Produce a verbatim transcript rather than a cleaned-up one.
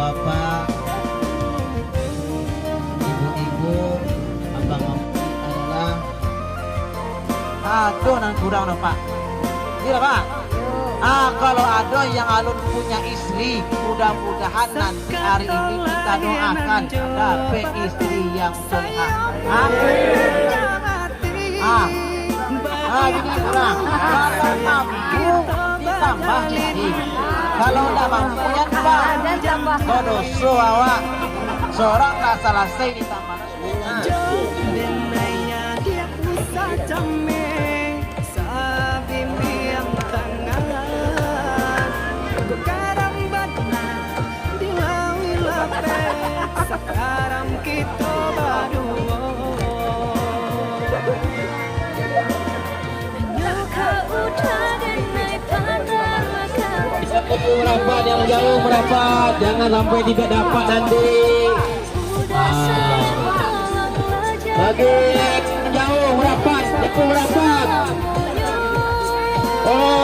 Bapak, ibu-ibu, abang-abang adalah, ah, tu nan kurang dah, Pak. Iya, Pak. Ah, kalau ada yang alun punya istri, mudah-mudahan nanti hari ini kita doakan dapat istri yang solehah. Amin. Ah, ah, ini kurang. Kalau mampu, ditambah jadi. Kalau ndak mampu, ya tambah. Badoso awak. Sorang lah salasai ditambah. Sakarang kito baduo. Tepuk merapat, yang jauh merapat, jangan sampai tidak dapat nanti. Ah. Bagi yang jauh merapat, tepuk merapat. Oh,